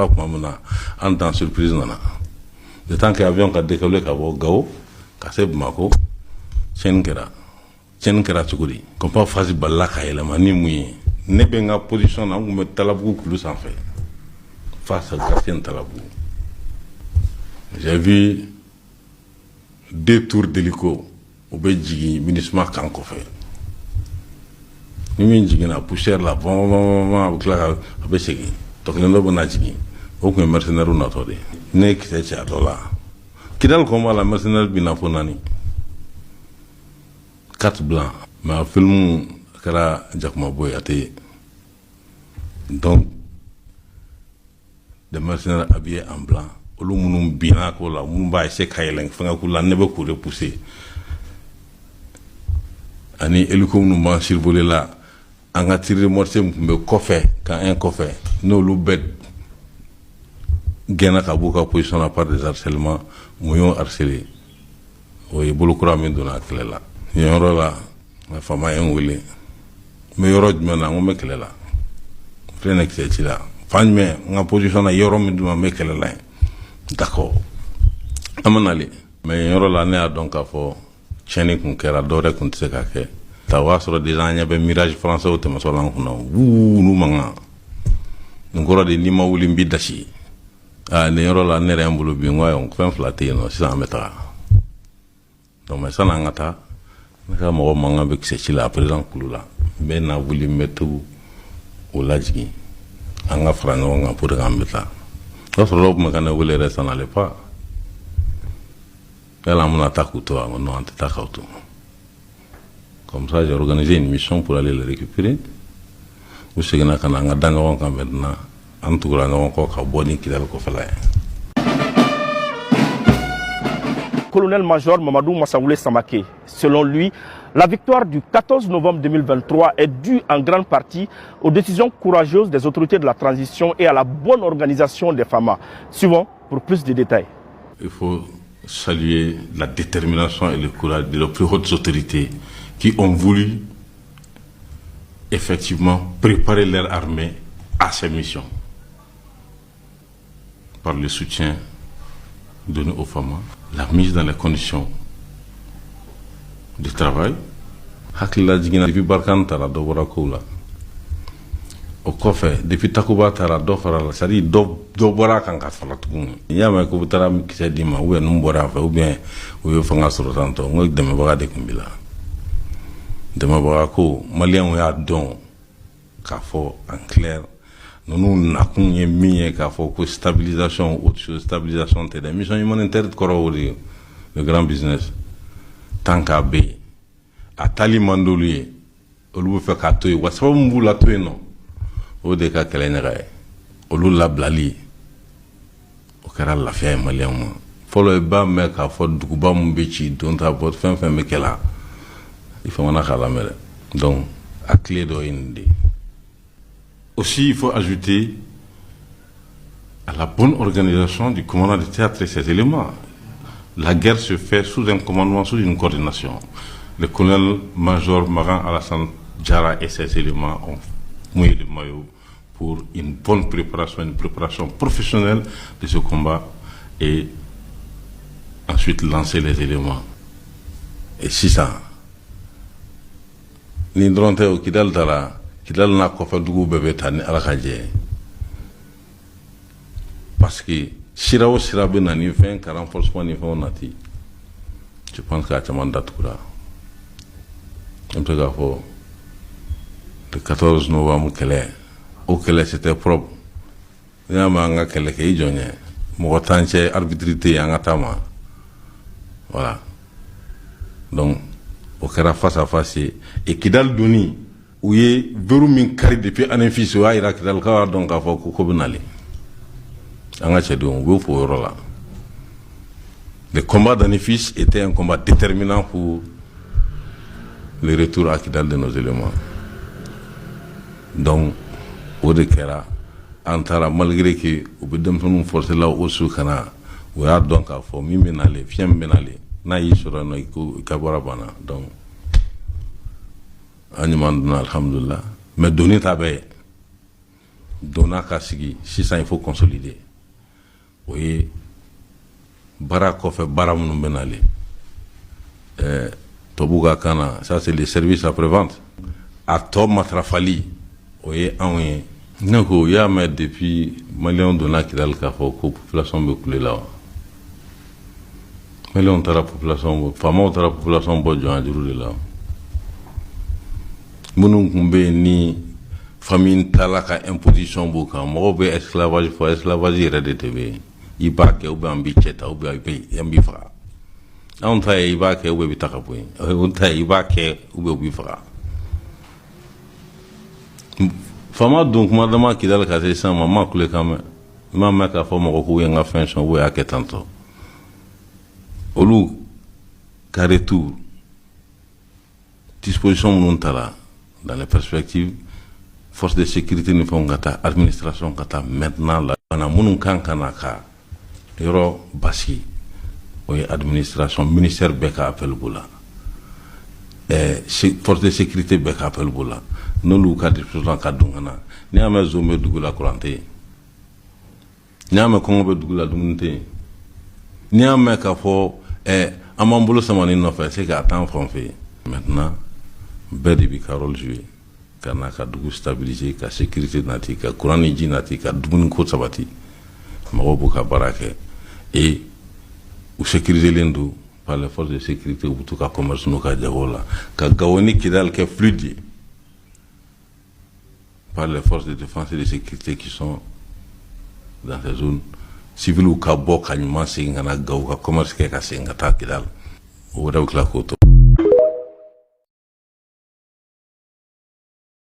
bɔla tuma min na, an tan surprise nana. Le temps que avion ka décoller ka bɔ Gao ka se Bamako, tiɲɛni kɛra. Tiɲɛni kɛra cogo di? Combat phase balila ka yɛlɛma ni mun ye? Ne bɛ n ka position na, n tun bɛ Talabugu kulu sanfɛ, face à quartier Talabugu. J'ai vu deux tours d'hélico, u bɛ jigin MINUSMA kan kɔfɛ. Ni min jiginna, poussière la bɔn bɔn bɔn, a bɛ tila ka a bɛ segin, tɔ kelen dɔ bɛ na jigin. O tun ye mercenaires natɔ de ye. Ne ye kisɛ ci a dɔ la. Kidali combat la, mercenaire binna fo naani, quatre blancs, mais a film kɛra jakumabo ye, a tɛ ye. Donc des mercenaires habillés en blanc, olu minnu binna ko la, minnu b'a essayer ka yɛlɛn fɛngɛ k'u la, ne bɛ k'u repousser, ani hélico minnu b'an survoler la, an ka tir de mortier min tun bɛ kɔfɛ, ka un kɔfɛ, n'olu bɛɛ gɛnna ka b'u ka position na par des harcèlements. Mun y'o harceler? O ye bolokura min donna kɛlɛ la. Yen yɔrɔ la, faama ye n wele. N bɛ yɔrɔ jumɛn na? N ko n bɛ kɛlɛ la, filɛ nin kisɛ ci la fan jumɛn? N ka position na, yɔrɔ min d'u ma, n bɛ kɛlɛ la yen. D'accord, an bɛ nalen. Mais yen yɔrɔ la, ne y'a dɔn k'a fɔ tiɲɛni kun kɛra, dɔwɛrɛ kun tɛ se ka kɛ ta. O y'a sɔrɔ déjà an ɲɛ bɛ Mirage français tɛmɛtɔ la an kunna, wuu, n'u mankan. Nin kɔrɔ de, n'i ma wuli, n b'i dasi. Aa, nin yɔrɔ la, ne yɛrɛ ye n bolo bi, n ko ayiwa, fɛn fila tɛ yen nɔ sisan, an bɛ taga. Donc mais sanni an ka taa, ne ka mɔgɔ mankan bɛ kisɛ ci la a président kulu la. N bɛ na wuli, n bɛ to o lajigin, an ka fara ɲɔgɔn kan pour que an bɛ taa. O y'a sɔrɔ dɔw tun bɛ ka ne wele yɛrɛ, ça n'allait pas, yala an bɛna taa k'u to wa? Non, an tɛ taa k'aw to. Comme ça, j'ai organisé une mission pour aller les récupérer. U seginna ka na, an ka da ɲɔgɔn kan. Maintenant, an tugura ɲɔgɔn kɔ ka bɔ ni Kidali kɔfɛla ye. Colonel-major Mamadou Massaoulé Samake. Selon lui, la victoire du 14 novembre 2023 est due en grande partie aux décisions courageuses des autorités de la transition et à la bonne organisation des FAMA. Suivons pour plus de détails. Il faut saluer la détermination et le courage de nos plus hautes autorités qui ont voulu effectivement préparer leur armée à ces missions par le soutien donné aux FAMA, la mise dans les conditions de travail. Hakilila jiginna, depuis Barkhane taara, dɔ bɔra kow la. O kɔfɛ, depuis Takuba taara, dɔ fara la, c'est à dire dɔ bɔra a kan ka fara tuguni. N'i y'a mɛn ko bɛ taara kisɛ d'i ma, ou bien ninnu bɔra a fɛ, ou bien u ye fanga sɔrɔ tantɔ, n ko dɛmɛbaga de tun b'i la. Dɛmɛbaga ko, maliyɛnw y'a dɔn k'a fɔ en clair ninnu nakun ye min ye, k'a fɔ ko stabilisation, autre chose, stabilisation tɛ dɛ, mission humanitaire kɔrɔ o de ye, le grand business. Tant k'a bɛ yen, a taali man d'olu ye, olu bɛ fɛ k'a to yen. Wa sababu min b'u la to yen nɔ, o de ka kɛlɛ ɲaga ye. Olu labilali, o kɛra lafiya ye maliyɛnw ma. Fɔlɔ, i b'a mɛn k'a fɔ duguba min bɛ ci, don ta bɔ, fɛn fɛn bɛ kɛ la, i famana k'a lamɛn dɛ. Donc a clé dɔ ye nin de ye. Aussi, il faut ajouter à la bonne organisation du commandant de théâtre et ses éléments. La guerre se fait sous un commandement, sous une coordination. Le colonel-major Magan Alassane Diarra et ses éléments ont mouillé le maillot pour une bonne préparation, une préparation professionnelle de ce combat et ensuite lancer les éléments. Et si ça, ni dɔrɔn tɛ o, Kidali taara, Kidali n'a kɔfɛ duguw bɛɛ bɛ taa ni Ala ka jɛ ye, parce que sira o sira bɛ na ni fɛn ka renforcement ni fɛnw nati, je pense que a caman datugura. N bɛ se k'a fɔ le 14 novembre kɛlɛ, o kɛlɛ, c'était propre. N'i y'a mɛn an ka kɛlɛ kɛ, i jɔ ɲɛ, mɔgɔ t'an cɛ, arbitre tɛ yen, an ka taa ma. Voilà, donc o kɛra face à face ye. Et Kidali donni, u ye verrou min kari depuis Anéfis, o y'a yira Kidalikaw y'a dɔn k'a fɔ ko ko bɛ nalen. An ka cɛdenw, u b'o fo o yɔrɔ la. Le combat d'Anéfis était un combat déterminant pour le retour à Kidal de nos éléments. Donc o de kɛra, an taara malgré que u bɛ denmisɛnninw forcer la o su ka na, u y'a dɔn k'a fɔ min bɛ nalen, fiɲɛ min bɛ nalen, n'a y'i sɔrɔ yen nɔ, i ko i ka bɔra banna. Donc an ɲuman donna, alhamdulillah, mais doni ta bɛɛ ye. Donna ka sigi sisan, il faut consolider. O ye baara kɔfɛ, baara minnu bɛ nalen tubabuw ka kan na, ça, c'est le service après vente. A tɔ matarafali, o ye anw ye. Ne ko, i y'a mɛn depuis Maliyɛnw donna Kidali k'a fɔ ko population bɛ kule la wa? Maliyɛnw taara population bɔ, faamaw taara population bɔ jɔnya juru de la. Minnu tun bɛ yen ni famille taala ka imposition b'u kan, mɔgɔw bɛ esclavage fɔ, esclavage yɛrɛ de tɛ bɛ yen. I b'a kɛ ou bien an b'i cɛ ta, ou bien an b'i faga. Anw ta ye i b'a kɛ ou bien i bɛ taa ka bɔ yen. O ta ye i b'a kɛ ou bien u b'i faga. Faama don kuma dama Kidali ka se sisan ma, n ma kulekan mɛn, n m'a mɛn k'a fɔ mɔgɔ k'u ye n ka fɛn sɔn ou y'a kɛ tantɔ. Olu ka retour, disposition minnu tara dans les perspectives, force de sécurité ni fɛnw ka taa, administration ka taa. Maintenant la bana minnu kan ka na ka yɔrɔ basigi, o ye administration, ministère bɛɛ ka appel b'o la, force de sécurité bɛɛ ka appel b'o la, n'olu ka disposition ka don ka na. N'i y'a mɛn zon bɛ dugu la, courant tɛ yen. N'i y'a mɛn kɔngɔ bɛ dugu la, dumuni tɛ yen. N'i y'a mɛn k'a fɔ an b'an bolo sama nin nɔfɛ, c'est k'a t'an fan fɛ yen. Maintenant, bɛɛ de b'i ka rôle jouer ka na ka dugu stabiliser, ka sécurité nati, ka courant ni ji nati, ka dumuni ko sabati. Mɔgɔw b'u ka baara kɛ et u sécuriselen don par les forces de sécurité. U bɛ to ka commerce n'u ka jago la, ka Gawo ni Kidali kɛ fluide ye par les forces de défense et de sécurité qui sont dans ces zones. Civils ka bɔ ka ɲuman segin ka na Gawo, ka commerce kɛ, ka segin ka taa Kidali. O wɛrɛ bɛ tila k'o to.